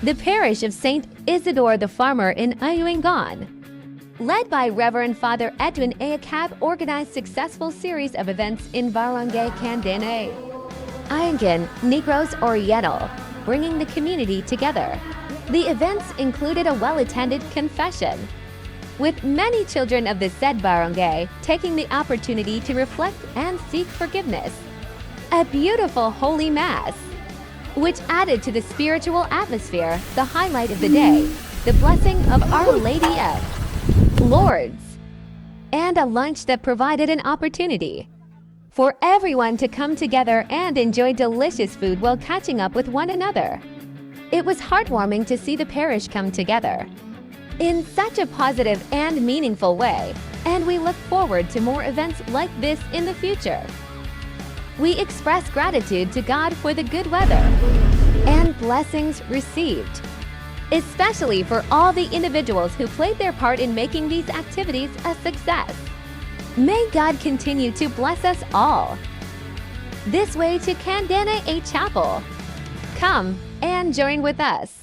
The parish of St. Isidore the Farmer in Ayungon, led by Reverend Father Edwin A. Acab, organized successful series of events in Barangay Candanay, Ayungin, Negros Oriental, bringing the community together. The events included a well-attended confession, with many children of the said barangay taking the opportunity to reflect and seek forgiveness. A beautiful Holy Mass, which added to the spiritual atmosphere, the highlight of the day, the blessing of Our Lady of Lourdes, and a lunch that provided an opportunity for everyone to come together and enjoy delicious food while catching up with one another. It was heartwarming to see the parish come together in such a positive and meaningful way, and we look forward to more events like this in the future. We express gratitude to God for the good weather and blessings received, especially for all the individuals who played their part in making these activities a success. May God continue to bless us all. This way to Candanay A Chapel. Come and join with us.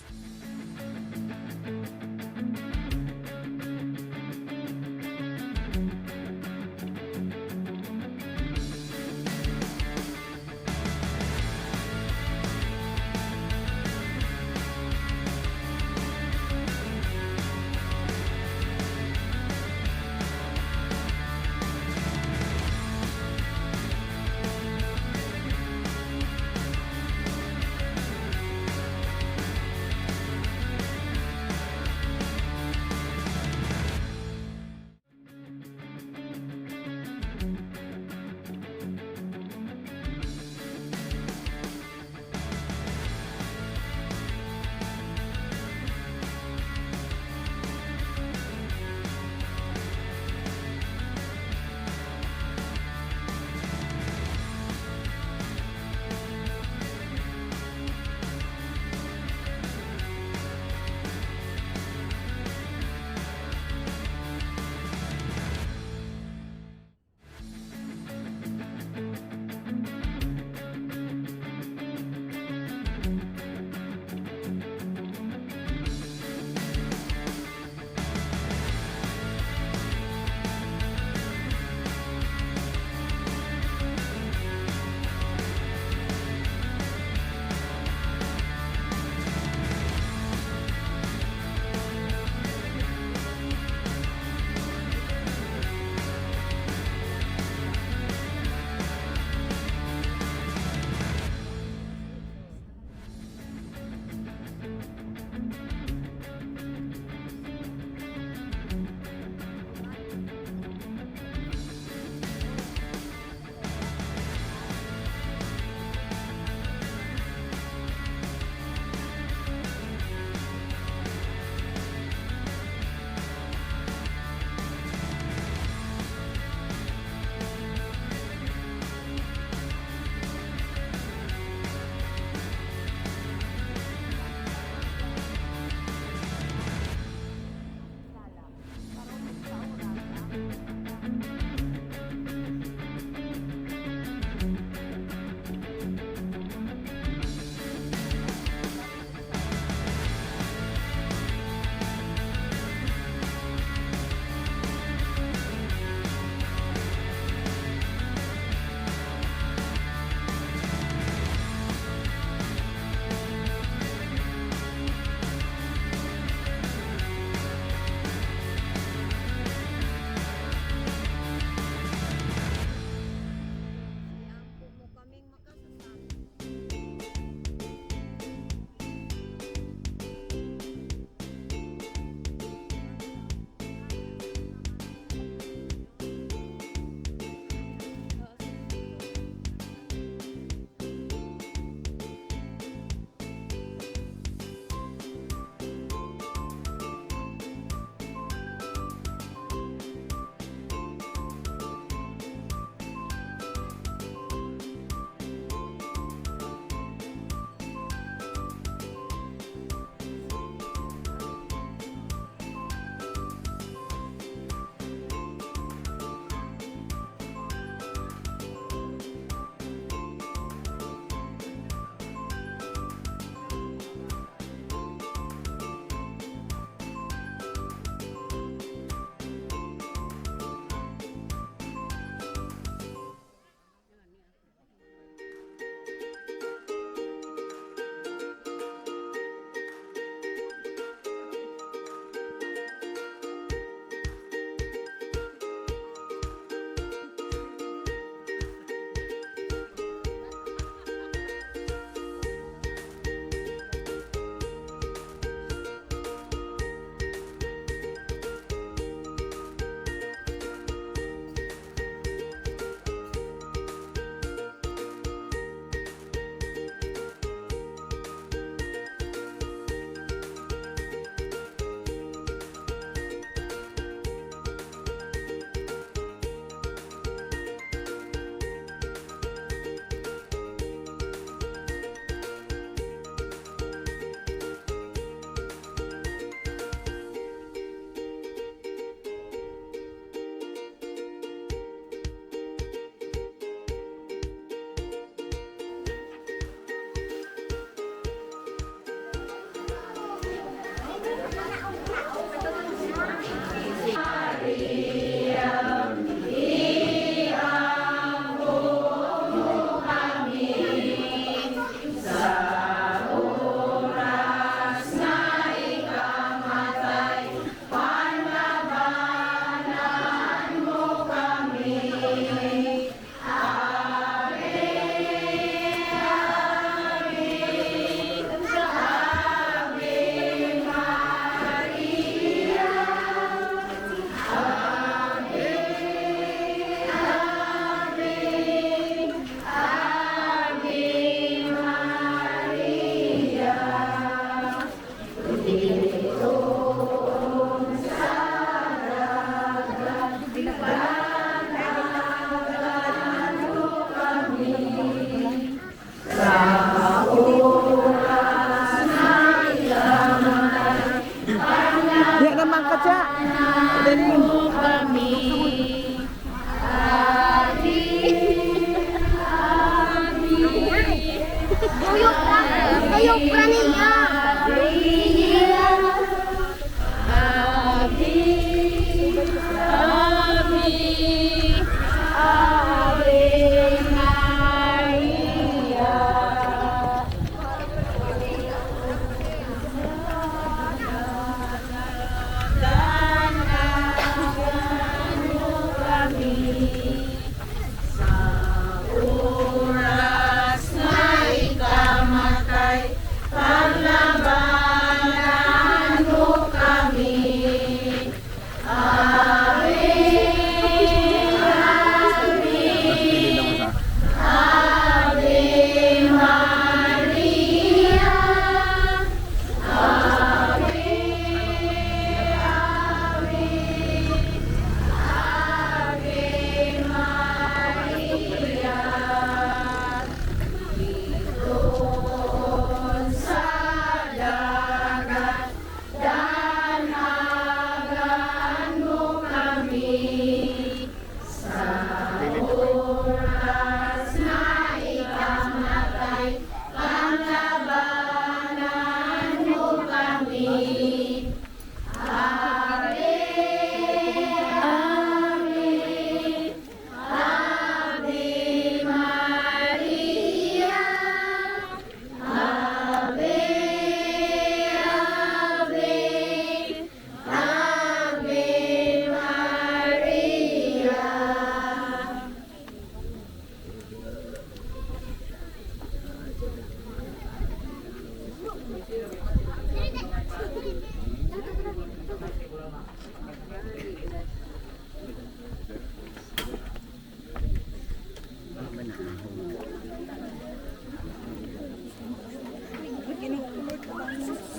Ayaw niya.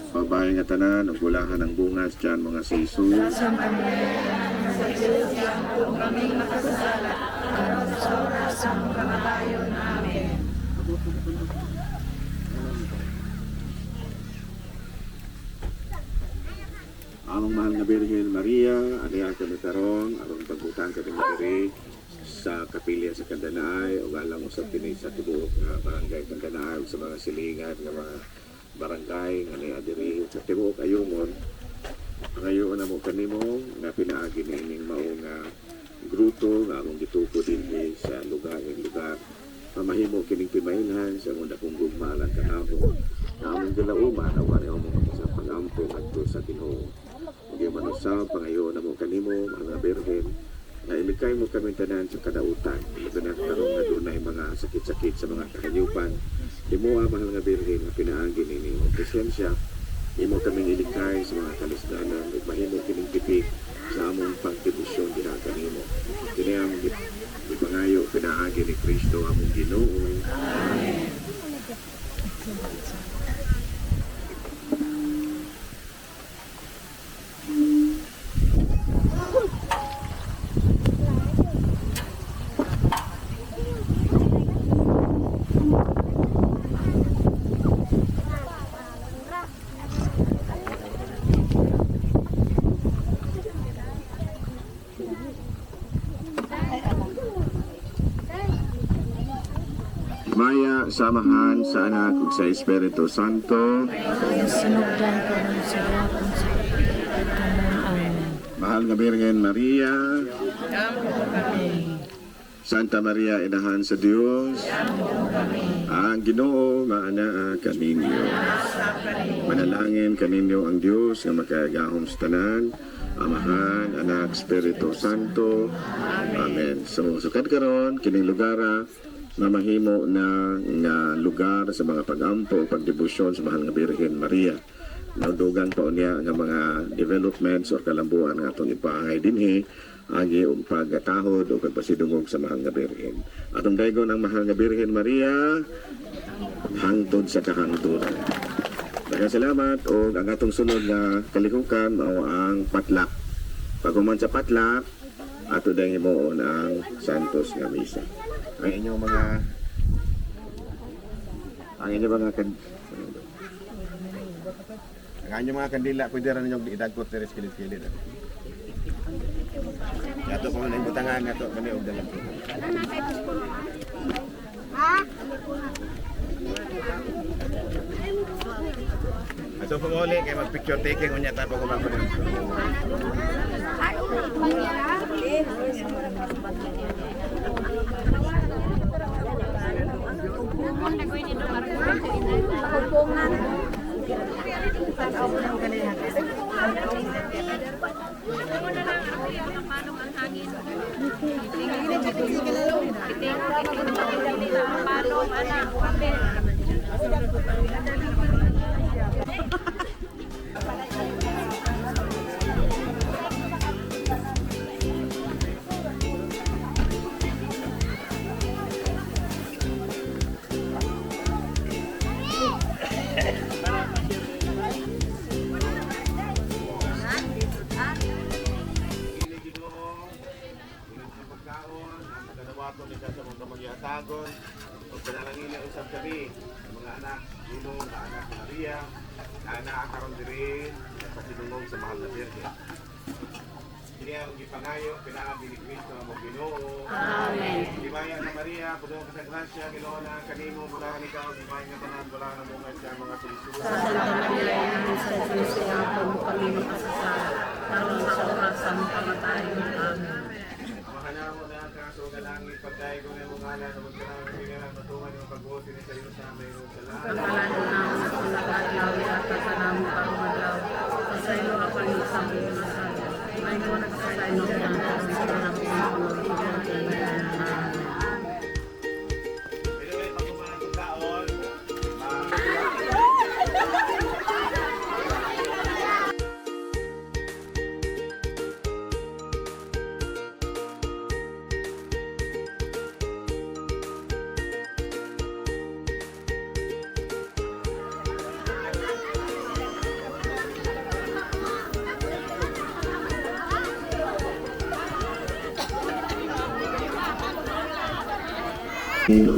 Babae nga tanan, ug gulahan ang bungas diyan mga siso. Among mahal nga Birhen Maria, aniya kami karon aron pagbutan kami diri sa kapilya sa Kandanaay ug alang usab kini sa tibuok nga barangay Kandanaay ug sa mga silingan nga mga barangay nga niya diri sa tibuok Ayungon. Pangayoon namo kanimo nga pinaagi niining mao nga gruto nga among gituko dinhi sa lugar ing lugar, mamahimo kining pimainhan sa among dakong gugma alang kanamo nga among gilauman awan among sa pangampo ngadto sa Ginoo. Ug man usab, pangayoon namo kanimo, mga Birhen, nga ilikay mo kami tanan sa kadautan, labi na karon nga dunay mga sakit-sakit sa mga kahayupan. Imoha, mahal nga Birhen, nga pinaagi nini imong presensya, imo kaming ilikay sa mga kalisdanan ug mahimo kining tipik sa among pagdebosyon diha kanimo. Kini ang gipangayo pinaagi ni Kristo among Ginoo. Amen. Maya samahan sa Anak ug sa Espiritu Santo. Sinugdan karon sa gapon sa tanan. Amen. Mahal nga Birhen Maria, Santa Maria, Inahan sa Dios, ang Ginoo maanaa kaninyo. Manalangin kaninyo ang Dios nga makagagahom sa tanan, Amahan, Anak, Espiritu Santo. Amen. So, sukad karon kining lugara mamahimo na nga lugar sa mga pag-ampo, pagdebosyon sa mahal nga Birhen Maria. Naudugang pa unya nga mga developments or kalambuan nga atong ipaangay dinhi agi og paggatahod o pagpasidungog sa mahal nga Birhen. Atong daygon ang mahal nga Birhen Maria hangtod sa kahangturan. Daghang salamat og ang atong sunod nga kalihukan mao ang patlak. Paghuman sa patlak, ato dayong himuon ang Santos nga misa. Ang inyong mga kandila pwede ra ninyong idagkot diri sa kilid-kilid. Ato pa man ang butangan nato kani og dalag. Ha? Ato pumuli kay mag picture taking unya ta pag umabot. Pagkaon, ang pagkadawaton ni sa mga kamangyatagon, o panalangin usab kami, ang mga anak, Ginoo, mga anak ni Maria, na naa karon diri nagpasidungog sa mahal na Birhen. Kini ang gipangayo, pinaagi ni Kristo ang among Ginoo. Amen. Himaya na Maria, puno ka sa grasya, Ginoo na kanimo, bulahan ikaw, himaya nga tanan, bulahan ang bunga sa mga sulisula. Sa Santa Maria, Ina sa Diyos, iampo mo kami makasasala, karon sa oras sa among kamatayon. Amen. Mahanamo na ang kaso nga langit, pagdaig ko na imong ngalan, ug magkanang pingalan, patungan imong pagbuot ini sa iyo sa mayroon sa langit. Pagkalan na sa sa adlaw at sa namo karong adlaw. Sa ilo ang pangitang mga sala. May mo nagsasaylo ang sa namo ang. Amen. By the way, pag kumain ng kaon,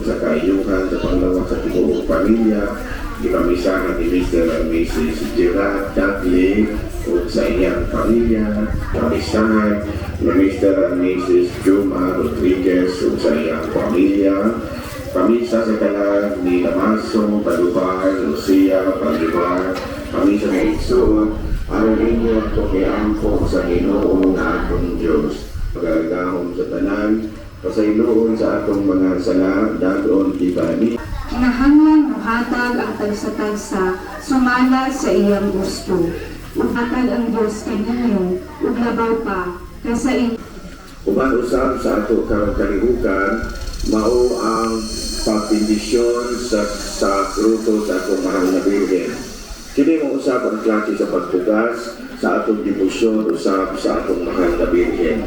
sa kaayuhan sa panglawas sa tibuok pamilya, gipamisahan ni Mr. and Mrs. Gerard Dudley ug sa iyang pamilya, pamisahan ni Mr. and Mrs. Juma Rodriguez ug sa iyang pamilya, pamisa sa kalan ni Damaso Palubar, Lucia Palubar, pamisa na igsuon, aron inyo at kiampo sa Ginoo nga atong Diyos. Pagagahom sa tanan, pasayloon sa atong mga sala, dadon kita ni Kinahanglan mohatag ang tagsa-tagsa sumala sa iyang gusto. Ug hatag ang Dios kaninyo ug labaw pa kaysa inyo. Uban usab sa ato karong kalihukan, mao ang pagbendisyon sa kruto sa atong mahal na Birhen. Kini mo usab ang klase sa pagpugas sa atong debosyon usab sa atong mahal na Birhen.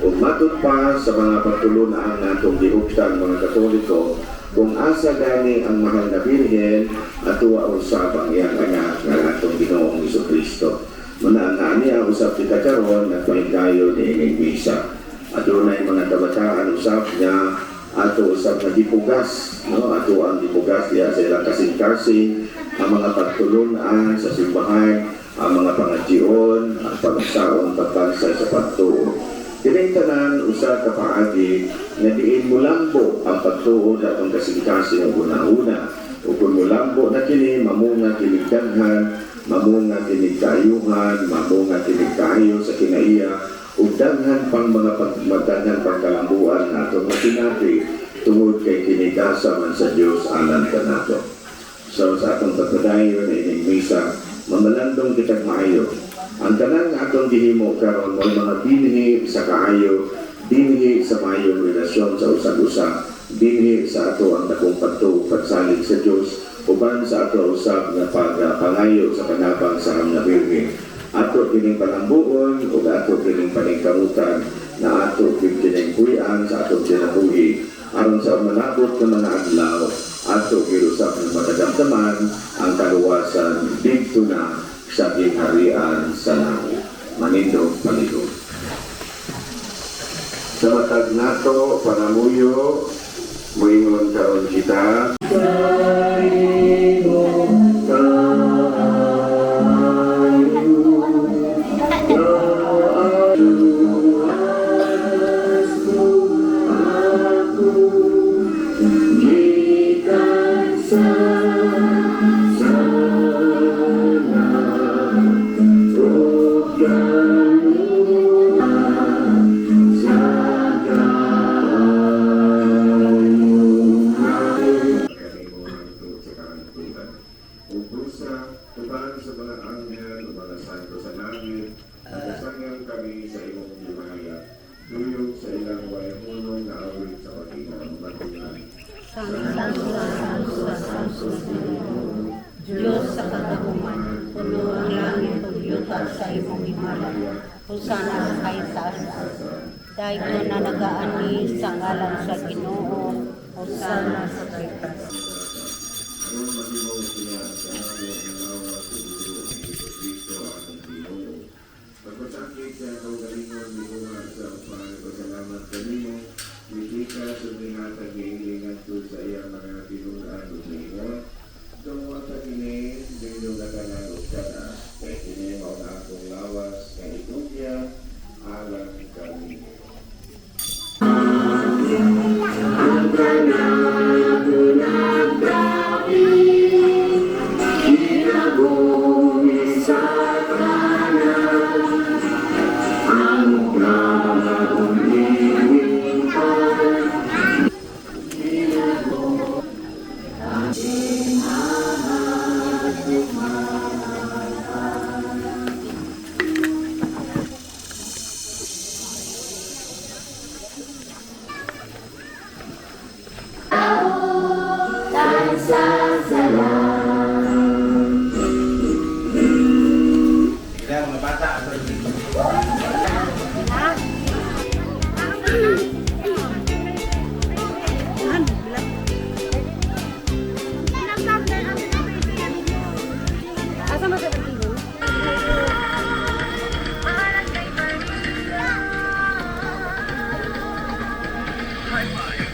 Ug matud pa sa mga pagtulunan natong gihuptan mga Katoliko, kung asa gani ang mahal na Birhen, atuwa usab ang iyang anak nga atong Ginoong Kristo. Muna nga niya usab kita karon nagpahingayon ni ining misa. Adunay mga kabataan usab nga ato usab nga gipugas, no? Ato ang gipugas diha sa ilang kasing-kasing, ang mga pagtulunan sa simbahan, ang mga pangadyoon, ang pagsaon pagbansay sa pagtuo. Kining tanan usa ka paagi nga diin mulambo ang pagtuo sa atong kasing-kasing ug una-una. Ug kung mulambo na kini, mamunga kinig daghan, mamunga kinig kaayuhan, mamunga kinig kaayo sa kinaiya, ug daghan pang mga pagmadaghan pang kalambuan na atong matinati tungod kay kinigasa man sa Dios alang kanato. So sa atong pagpadayon ining misa, mamalandong kitag maayo. Ang tanan nga atong gihimo karon mo mga binhi sa kaayo, binhi sa maayong relasyon sa usag-usa, binhi sa ato ang dakong pagtuo pagsalig sa Dios, uban sa ato usab nga pagpangayo sa panabang sa nga Birhen. Ato kining palambuon ug ato kining paningkamutan na ato kining puy-an sa atong kinabuhi aron sa manabot nga mga adlaw ato gid usab nga matadamdaman ang kaluwasan didto na sa gingharian sa langit. Manindog palihog. Sa matag nato panamuyo, moingon karon kita. Gikan sa duta sa imong himala. Hosana sa kahitaas. Daygon na nagaani sa ngalan sa Ginoo. Hosana sa kahitaas. Aron mahimo sila sa amo ang lawas ug dugo ni Jesu Kristo ang among Ginoo. Pagpasakit sa kaugalingon gibuhat sa pagpasalamat kanimo, gipikas ug gihatag niini ngadto sa iyang mga tinunan ug miingon: "Dungota kini ninyo nga tanan ug kana, kay kini mao na akong lawas nga itugyan alang kaninyo."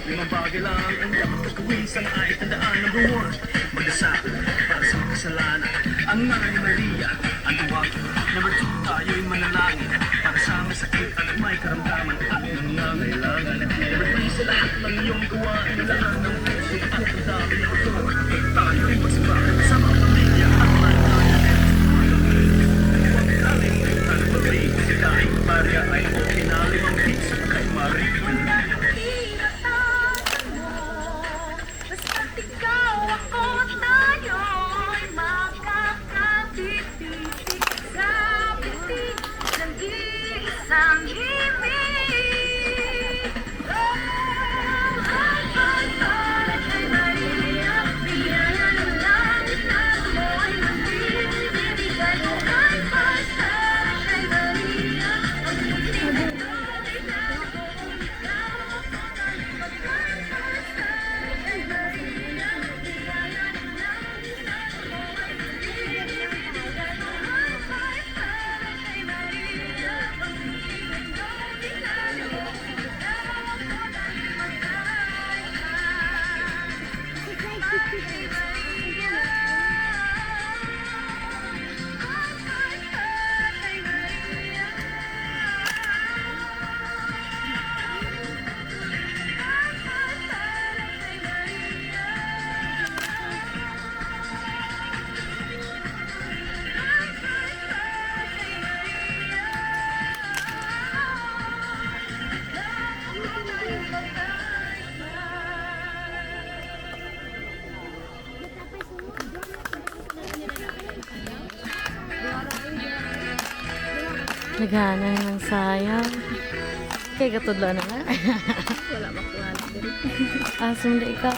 Limang bagay lang ang dapat gagawin. Sana ay tandaan. Number one, magdasal para sa makasalanan. Ang ngalan ni Maria ang duwag. Number two, tayo'y manalangin para sa may sakit at may karamdaman at nangangailangan. Number three, sa lahat ng iyong gawain, laan ang puso at damdamin. Number four, tayo'y magsimba sa mga pamilya at barangay. Huwag kalimutan muli, si Daing Maria ay okay na. Limang pizza kay Maria. Basta't ikaw, ako, tayo'y magkakatitig sa pitig ng iisang ibig. Oh, ang pagpalad kay Maria, biyaya ng langit na mo ay munting ibibigay. Ay pagpalad kay Maria, ang munting ibibigay na ikaw, ako, tayo'y magkakatitig kay Maria, biyaya ng langit na mo ay munting ibibigay. Ay pagpalad kay Maria, ang munting ibibigay ikaw, ako, tayo'y magkakatitig kay Maria. Kay Maria. Nagana ng sayang. Kay katudlo na nga. Wala makuha. Ah, sunda ikaw.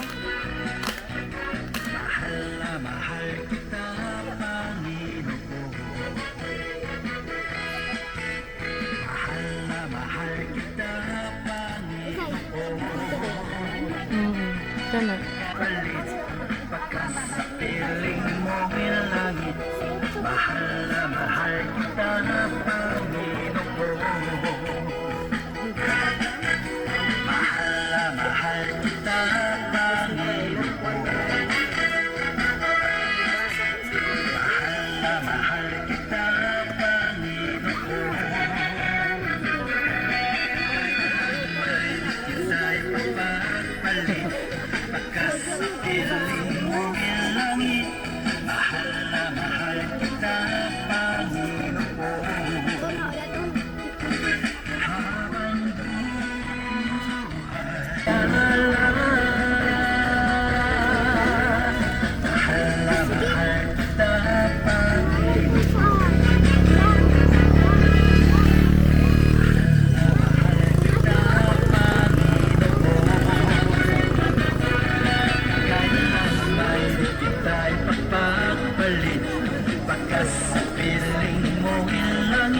Mahal na mahal kita, Panginoon. Mahal na mahal kita, Panginoon. Kana. Palit pagka sa piling mo langit. Mahal na mahal kita, Panginoon. Mahal na mahal kita, Panginoon. Mahal na mahal kita, Panginoon. Kita'y pagpapalit pagka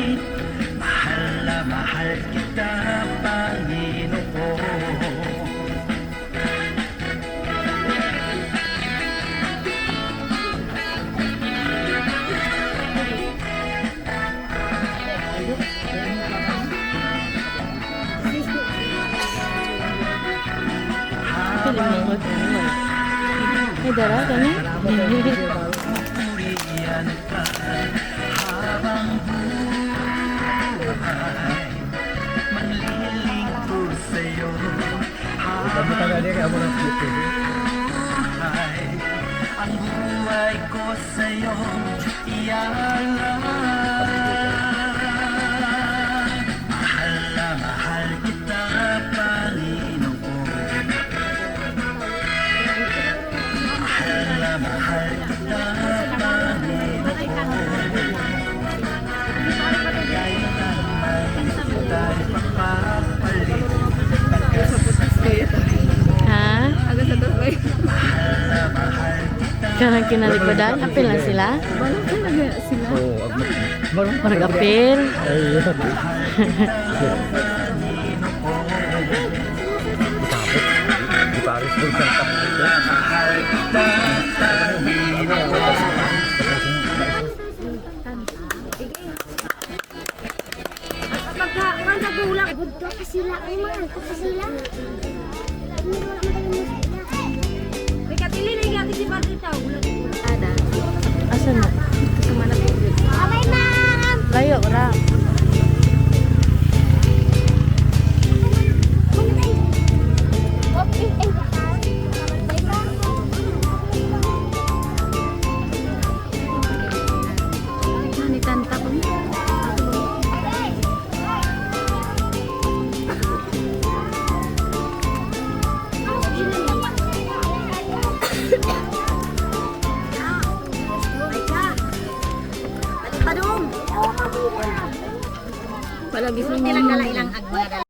langit. Mahal na mahal kita, Panginoon. Pilimot. May dara ka na? Purihan ka habang buhay, manlilingkod sa'yo habang buhay. Ang buhay ko sa'yo ialay. Mahal na mahal kita, Panginoon. Mahal na mahal kita, Panginoon. Kailanman kita'y papalit. Ha? Kanang kinalikodan? Apil na sila? Marag apil. Budto ka sila. Ay, mga ko pa sila. Asa na? Abay, ma'am! Layo ra. Palagi sa ilang agwara.